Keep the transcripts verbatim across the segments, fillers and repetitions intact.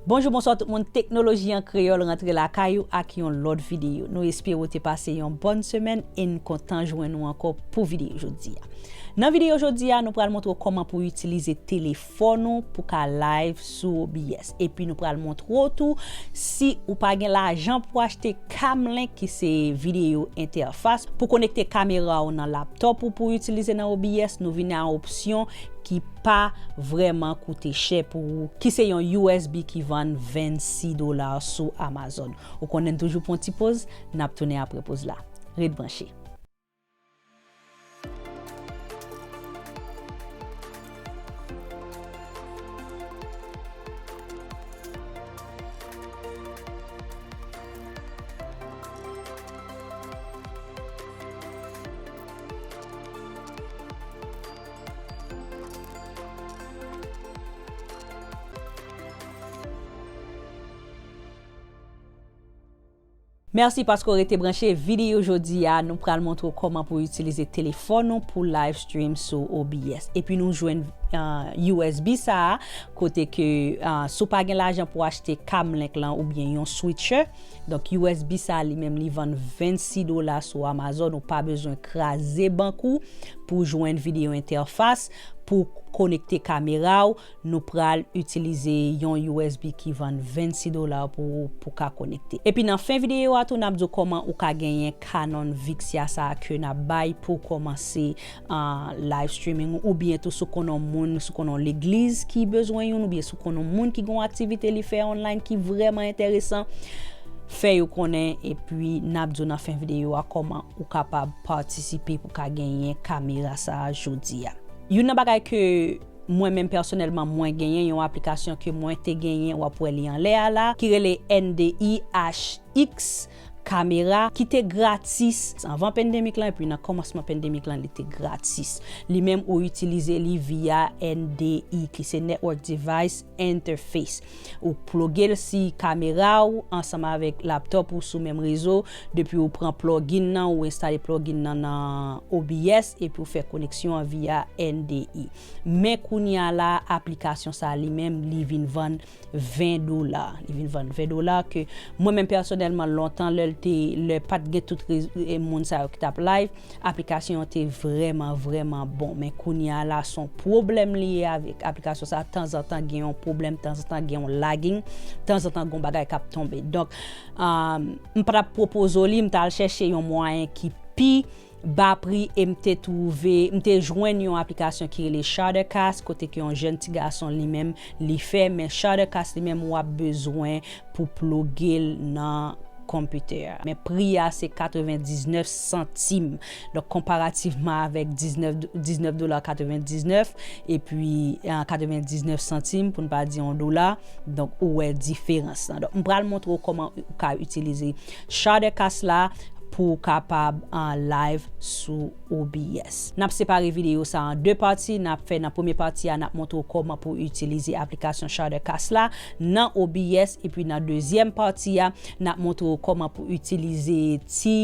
Bonjou, bonswa tout moun. Teknoloji an Kreyòl rantre lakay ou ak yon lòt videyo. Nou espere w te pase yon bòn semèn e n kontan jwenn ou ankò pou videyo jodi a. Nan videyo jodi a, nou pral montre w kòman pou w itilize telefòn ou pou ka live sou O B S. Epi nou pral montre w tou, si ou pa gen lajan pou achte Camlink, ki se videyo entèfas, pou konekte kamera w nan laptòp ou pou itilize nan O B S, nou vin a opsyon ki pa vrèman koute chè pou ou, ki se yon U S B ki vann vennsis dola sou Amazon. Ou konnen n toujou pran ti poz, n ap tounen apre poz la. Ret branche. Mèsi paske w rete branche. Videyo jodi a, nou pral montre w kòman pou w itilize telefòn ou pou live stream sou O B S. Epi nou jwenn, uh, U S B sa a, kote ke, uh, si w pa gen lajan pou achte Camlink lan oubyen yon switcher, donk U S B sa a li menm li vann vennsis dola sou Amazon, ou pa bezwen kraze bank ou pou jwenn videyo entèfas pou konekte kamera w. Nou pral itilize yon U S B ki vann vennsis dola pou, pou ka konekte. Epi nan fen videyo a tou, n ap di w kòman ou ka genyen Canon Vixia sa a ke n ap bay pou kòmanse, ah, live streaming, oubyen tou si w konnen yon moun, si w konnen yon legliz ki bezwen youn, oubyen si w konnen yon moun ki gen yon aktivite li fè online ki vrèman enteresan, fè yo konnen, epi n ap di w nan fen videyo a kòman ou kapab patisipe pou ka genyen kamera sa a jodi a. Youn nan bagay ke mwen menm pèsonèlman mwen genyen, yon aplikasyon ke mwen te genyen, w ap wè li anlè a la, ki rele N D I H X kamera, ki te gratis anvan pandemik lan, epi nan kòmansman pandemik lan, li te gratis. Li menm ou itilize li via N D I, ki se Network Device Interface. Ou ploge l si kamera w ansanm avèk laptòp ou sou menm rezo. Depi ou pran plugin nan, ou enstale plugin nan nan O B S, epi ou fè koneksyon an via N D I. Men kounye a la, aplikasyon sa a li menm, li vin vann ven dola. Li vin vann ven dola ke mwen menm pèsonèlman lontan lè l te, lè pa t gen tout rez-, e, moun sa yo ki t ap live, aplikasyon an te vrèman, vrèman bon. Men kounye a la, se yon pwoblèm li ye avèk aplikasyon sa. Tanzantan gen yon pwoblèm, tanzantan gen yon lagging, tanzantan gen yon bagay k ap tonbe. Donk, um, m pa t ap pwopoze w li, m t al chèche yon mwayen ki pi ba pri e m te twouve, m te jwenn yon aplikasyon ki rele Shuddercast, kote ke yon jèn ti gason li menm li fè, men Shuddercast li menm w ap bezwen pou ploge l nan konpitè a. Men pri a se katrevendiznèf santim. Donk, konparativman avèk diznèf, diznèf dola katrevendiznèf, epi, ah, katrevendiznèf santim, pou n pa di yon dola. Donk, ou wè diferans lan. Donk, m pral montre w kòman ou ka itilize Shuddercast la pou w kapab an live sou O B S. N ap separe videyo sa an de pati. N ap fè nan premye pati a, n ap montre w kòman pou w itilize aplikasyon Shuddercast la nan O B S, epi nan dezyèm pati a, n ap montre w kòman pou w itilize ti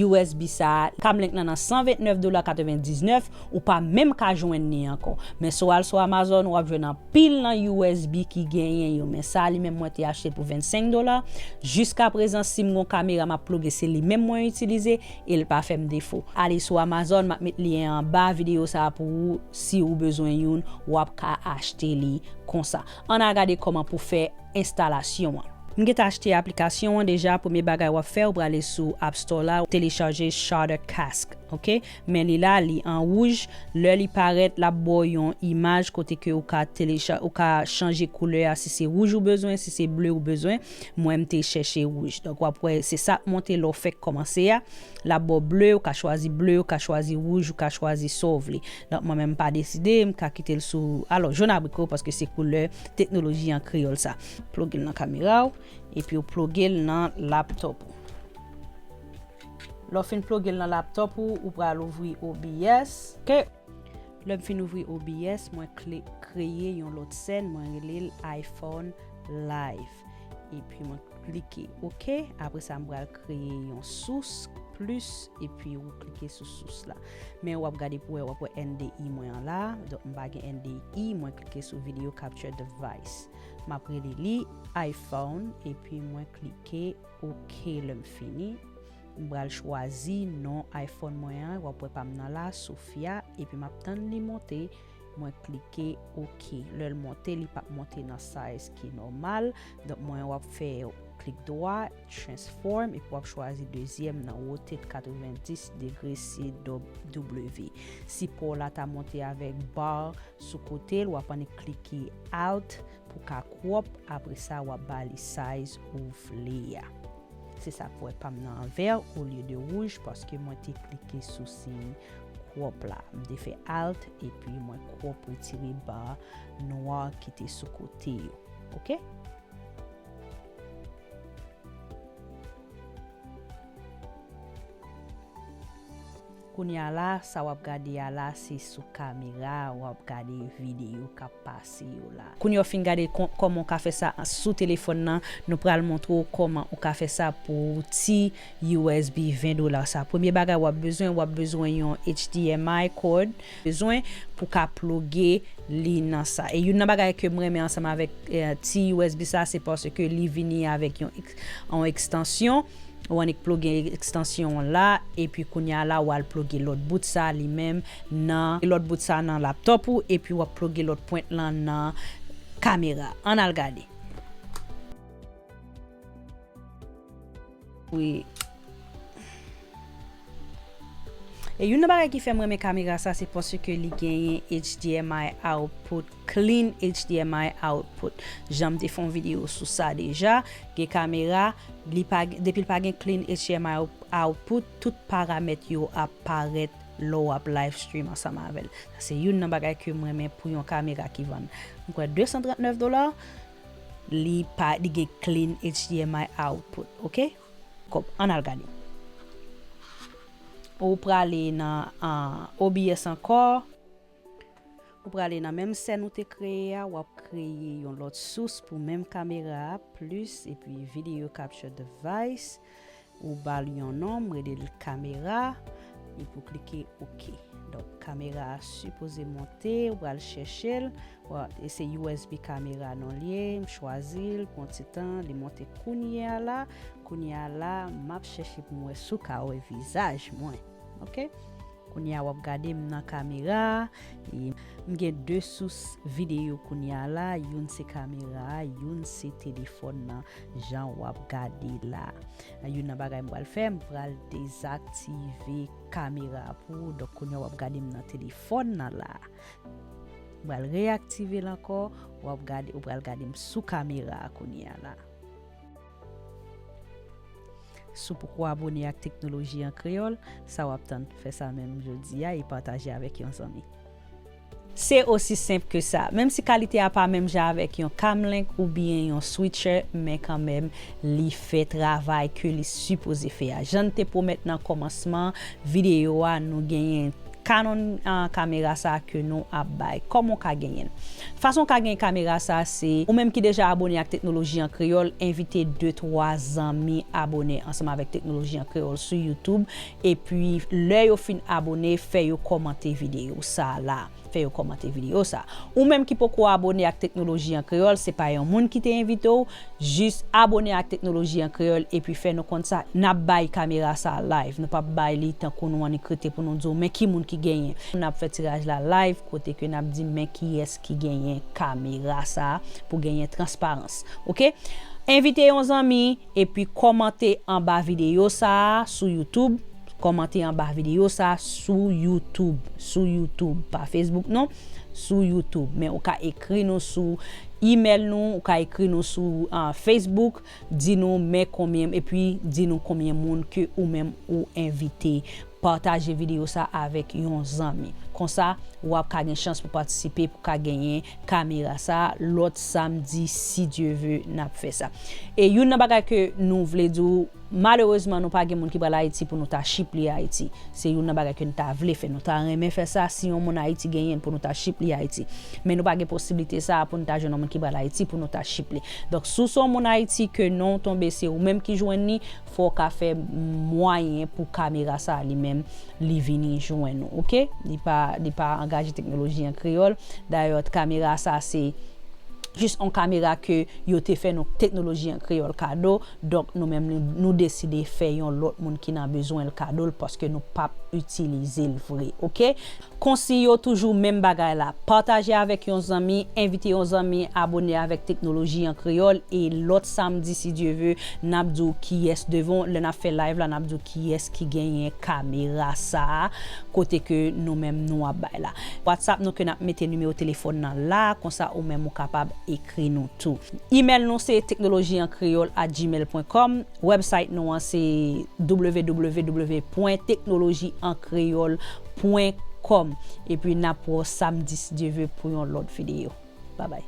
U S B sa a. Camlink lan nan san ventnèf dola katrevendiznèf, ou pa menm ka jwenn li ankò. Men si w al sou Amazon, w ap jwenn anpil nan U S B ki genyen yo. Men sa a li menm mwen te achte l pou vennsenk dola. Jiska prezan, si m gon kamera m ap ploge, se li menm mwen itilize e l pa fè m defo. Ale sou Amazon, m ap met lyen anba videyo sa a pou ou. Si ou bezwen youn, w ap ka achte li konsa. Ann al gade kòman pou fè enstalasyon an. M gentan achte aplikasyon an deja. Premye bagay w ap fè, ou prale sou App Store la, ou telechaje Shuddercast, oke? Men li la, li an wouj. Lè li parèt, l ap ba w yon imaj kote ke ou ka telecha-, ou ka chanje koulè a, si se wouj ou bezwen, si se ble ou bezwen. Mwen, m te chèche wouj. Donk, w ap wè, se sa k monte lè w fèk kòmanse a. L ap ba w ble, ou ka chwazi ble, ou ka chwazi wouj, ou ka chwazi sa w vle. Donk, mwen menm, m pa deside, m ka kite l sou, alò, jòn abriko, paske se koulè teknoloji an kreyòl sa. Ploge l nan kamera w, epi w ploge l nan laptòp ou. Lè w fin ploge l nan laptòp ou, ou pral ouvri O B S. Oke. Lè m fin ouvri O B S, mwen kle-, kreye yon lòt sèn, mwen rele l iPhone Live. Epi mwen klike oke. Apre sa, m pral kreye yon sous. plus, epi ou klike sou sous la. Men w ap gade pou wè, w ap wè N D I mwen an la. Donk, m pa gen N D I, mwen klike sou Video Capture Device. M ap rele li iPhone, epi mwen klike OK lè m fini. M pral chwazi non iPhone mwen an, w ap wè pa m nan la, Sophia, epi m ap tann li monte, mwen klike OK. Lè l monte, li p ap monte nan size ki nòmal. Donk, mwen w ap fè klik dwat, transform, epi w ap chwazi dezyèm nan, rotate katrevendis degre, C W. Si pa w la ta monte avèk bar sou kote l, w ap annik klike Alt pou ka crop, apre sa, w ap ba li size ou vle a. Se sa k fè pa m nan vè olye de wouj, paske mwen te klike sou siy crop la. M te fè Alt, epi mwen crop, retire bar nwa ki te sou kote yo. OK? Kounye a la, sa w ap gade a la, se sou kamera w ap gade videyo k ap pase yo la. Kounye a w fin gade kon-, kòman w ka fè sa sou telefòn nan, nou pral montre w kòman ou ka fè sa pou ti U S B ven dola sa. Premye bagay w ap bezwen, w ap bezwen yon H D M I cord, bezwen pou ka ploge li nan sa. E youn nan bagay ke m renmen ansanm avèk, eh, ti U S B sa, se paske li vini avèk yon eks-, yon ekstansyon. Ou annik ploge ekstansyon an la, epi kounye a la, w al ploge lòt bout sa li menm nan, lòt bout sa nan laptop ou, epi w ap ploge lòt pwent lan nan kamera. Ann al gade. Wi. E youn nan bagay ki fè m renmen kamera sa, se paske li genyen H D M I output, clean H D M I output. Jan m te fè yon videyo sou sa deja, gen kamera, li pa, depi l pa gen clean H D M I out-, output, tout paramèt yo ap parèt lè w ap live stream ansanm avè l. Sa se youn nan bagay ke m renmen pou yon kamera ki vann, m kwè, de san trannèf dola, li pa, li gen clean H D M I output, OK? Kòb, ann al gade. Ou prale nan, ah, O B S ankò. Ou prale nan menm sèn ou te kreye a, w ap kreye yon lòt sous pou menm kamera a, plus, epi video capture device. Ou ba l yon non, m rele l kamera, epi w klike OK. Donk, kamera a sipoze monte, ou pral chèche l. Bon, e se U S B kamera non l ye, m chwazi l, pran ti tan, li monte kounye a la. Kounye a la, m ap chèche pou m wè si w ka wè vizaj mwen. OK? Kounye a w ap gade m nan kamera a. E m gen de sous videyo kounye a la. Youn se kamera a, youn se telefòn nan, jan w ap gade la. Youn nan bagay m pral fè, m pral dezaktive kamera a pou ou. Donk, kounye a w ap gade m nan telefòn nan la. M pral reyaktive l ankò, w ap gade, ou pral gade m sou kamera a kounye a la. Si w poko abone ak Teknoloji an Kreyòl, sa w ap tann? Fè sa menm jodi a e pataje avèk yon zanmi. Se osi senp ke sa. Menm si kalite a pa menm jan avèk yon Camlink oubyen yon Switcher, men kanmenm, li fè travay ke li sipoze fè a. Jan n te pwomèt nan kòmansman videyo a, nou genyen Canon, ah, kamera sa ke nou ap bay. Kòman w ka genyen l? Fason w ka genyen kamera sa, se ou menm ki deja abone ak Teknoloji an Kreyòl, envite de, twa zanmi abone ansanm avèk Teknoloji an Kreyòl sou YouTube. Epi, lè yo fin abone, fè yo kòmante videyo sa la. Fè yo kòmante videyo sa. Ou menm ki poko abone ak Teknoloji an Kreyòl, se pa yon moun ki te envite w, jis abone ak Teknoloji an Kreyòl, epi fè nou konn sa, n ap bay kamera sa live. Nou p ap bay li tankou nou annik rete pou nou di w, men ki moun ki genyen. N ap fè tiraj la live, kote ke n ap di, men kiyès ki genyen kamera sa pou genyen transparans. OK? Envite yon zanmi, epi kòmante anba videyo sa a sou YouTube. Kòmante anba videyo sa a sou YouTube. Sou YouTube. Pa Facebook, non. Sou YouTube. Men ou ka ekri nou sou email nou, ou ka ekri nou sou, ah, Facebook. Di nou men konbyen, epi di nou konbyen moun ke ou menm ou envite. Pataje videyo sa avèk yon zanmi. Konsa, w ap ka gen chans pou patisipe, pou ka genyen kamera sa lòt samdi, si Dye ve, n ap fè sa. E youn nan bagay ke nou vle di w, Malerezman, nou pa gen moun ki pral Ayiti pou nou ta ship li Ayiti. Se youn nan bagay ke n ta vle fè. Nou ta renmen fè sa si yon moun Ayiti genyen l pou nou ta ship li Ayiti. Men nou pa gen posiblite sa a pou n ta jwenn yon moun ki pral Ayiti pou nou ta ship li. Donk, si w se yon moun Ayiti ke non w tonbe, se ou menm ki jwenn li, fò w ka fè mwayen pou kamera sa a li menm, li vini jwenn ou, oke? Li pa, li pa angaje Teknoloji an Kreyòl. Dayè, kamera sa a se jis yon kamera ke yo te fè nou Teknoloji an Kreyòl kado. Donk, nou menm, nou, nou deside fè yon lòt moun ki nan bezwen l kado l paske nou p ap itilize l vre, oke? Konsiy yo toujou menm bagay la. Pataje avèk yon zanmi, envite yon zanmi, abone avèk Teknoloji an Kreyòl, e lòt samdi, si Dye ve, n ap di w kiyès devan, lè n ap fè live la, n ap di w kiyès ki genyen kamera sa a, kote ke nou menm nou ap bay la. WhatsApp nou ke n ap mete nimewo telefòn nan la, konsa ou menm ou kapab ekri nou tou. Email nou se teknoloji an kreyòl at gmail pwen kòm, website nou an se w w w pwen teknoloji an kreyòl pwen kòm. Epi n ap wè w samdi, si Dye ve, pou yon lòt videyo. Babay.